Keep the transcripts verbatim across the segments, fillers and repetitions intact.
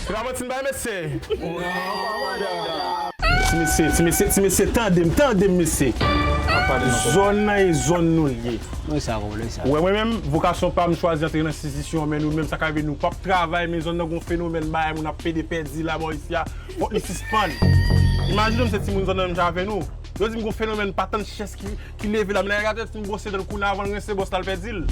Se pa manti m bay, mesye. Ti mesye, ti mesye, ti mesye, tande m, tande m, mesye. Zòn nan e zòn nou l ye. Mwen sa, mwen sa. Ou wè, mwen menm, vokasyon pa m chwazi antre nan enstitisyon, men nou menm, sa ka rive nou p ap travay, men zòn nan gon fenomèn bagay, moun ap pede pèdi la bò isi a. Fòk li sispann. Imajine w, se timoun zòn nan menm jan avè nou. Yo di m gon fenomèn pa tann chèz ki, ki leve la, men nèg la te fin bwose dan l kounye a avan l rense bwòs la, l pèdi l.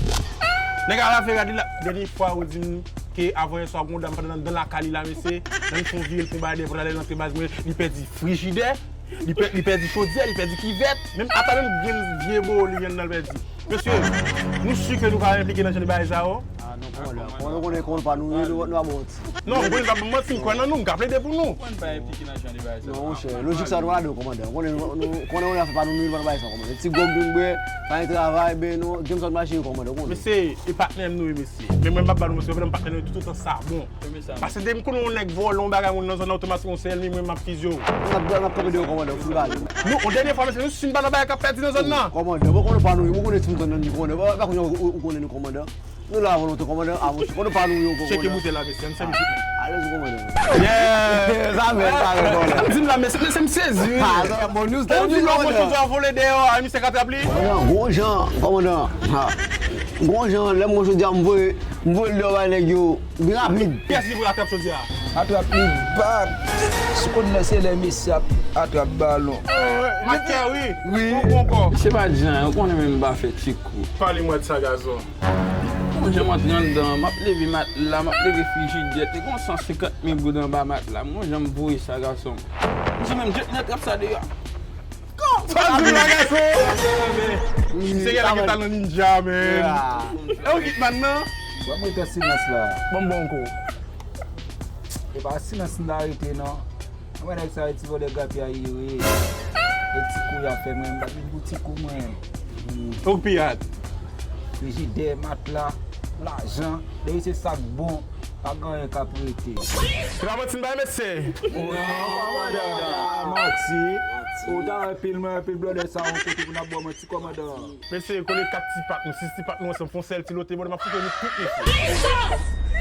Nèg la lave rad li la. Dènye fwa, yo di m ke avan yè swa, gon dam pandan nan, nan lakay li la, mesye, nan fon vire l pou bay de pral antre baz mwen, li pèdi frijidè, li pè-, li pèdi chodyè, li pèdi kivèt, menm ata menm grenn vye bowol li gen nan l pèdi. Mesye, nou si ke nou pa enplike nan jan de bagay sa yo? Ah, non, kòmandan. Kòmandan, ou konnen, kòmandan pa nou, nou, nou pa bon. Non, mwen pa ban manti, m kwè nan nou, m ka plede pou nou. Mwen pa enplike nan jan de bagay sa. Non, monchè, lojik sa nou pa ladan, kòmandan. Ou konnen nou, nou, konnen nou afè pa nou, nou pa nan bagay sa, kòmandan. Ti gwòg nou bwè, pa gen travay, ben nou, James Bond mache, kòmandan, ou konnen. Mesye, e patnè m nou ye, mesye. Men mwen m pa ba nou, mesye, patnè m nou toutotan sa bon. Paske depi m konnen yon nèg vòlè yon bagay moun nan zòn nan, otomatikman se ènmi mwen m ap fizye w. N ap, n ap kanpe deyò, kòmandan, fout bagay. Nou, yon dènye fwa, mesye, nou si m pa nan bagay k ap pèdi nan zòn nan. Kòmandan, mwen konnen pa nou, mwen konnen timoun zòn nan, kòmandan, pa, pa konnen ou, ou konnen nou, kòmandan. Nou la volonte, kòmandan, avanse. Kòmandan pa nou yo, kòmandan. Tcheke boutèy la, mesye, m sèvi tout moun. Alèz, kòmandan. Yeah! Sa fè, sa fè, kòmandan. Di m la, mesye, mesye, m sezi, wi. Ah, sa bon news, bon news, kòmandan. Ou di lò mwen chonjwa vole dèyè a, misye ka trap li? Kòmandan, gwo jan, kòmandan. Ha. Gwo jan, lè mwen chonjwa, m voye, m voye l dèyò bay nèg yo, byen rapid. Kiyès ki pou la trap chonjya? Atrap li bak. Si w konn lè se lè mesye ap atrap balon. Makè, wi. Wi. Ou bon kò. Se pa di anyen, ou konnen menm m pa fè ti kou. Pale mwen de sa, gason. Mwen jan m antre anndan, m ap leve matla, m ap leve frijidè. Te gon san senkant mil goud anba matla. Mwen jan m voye sa, gason. M di menm, jet nan trap sa deyò. Sa di la, gason. Misye gen la gen talan ninja, man. E ou Hitman nan? Ban mwen tan silans la. Ban m bon kou. E pa silans m ta rete, non. Mwen nèg sa yo ti vòlè gate a yo ye. E ti kou y ap fè mwen, m pa vin pou ti kou mwen. Ou pirate. Frijidè, matla, lajan, depi se sa k bon, pa gen anyen k ap rete. Se pa manti m bay, mesye. Maxi, ou ta wè pil mwen, pil blòdè sa yon kote pou n ap bò mwen ti kòmandan. Mesye, kole kat ti pak nou, sis ti pak nou ansanm, fon sèl ti lote, bòdè m ap foute nou tout, mesye.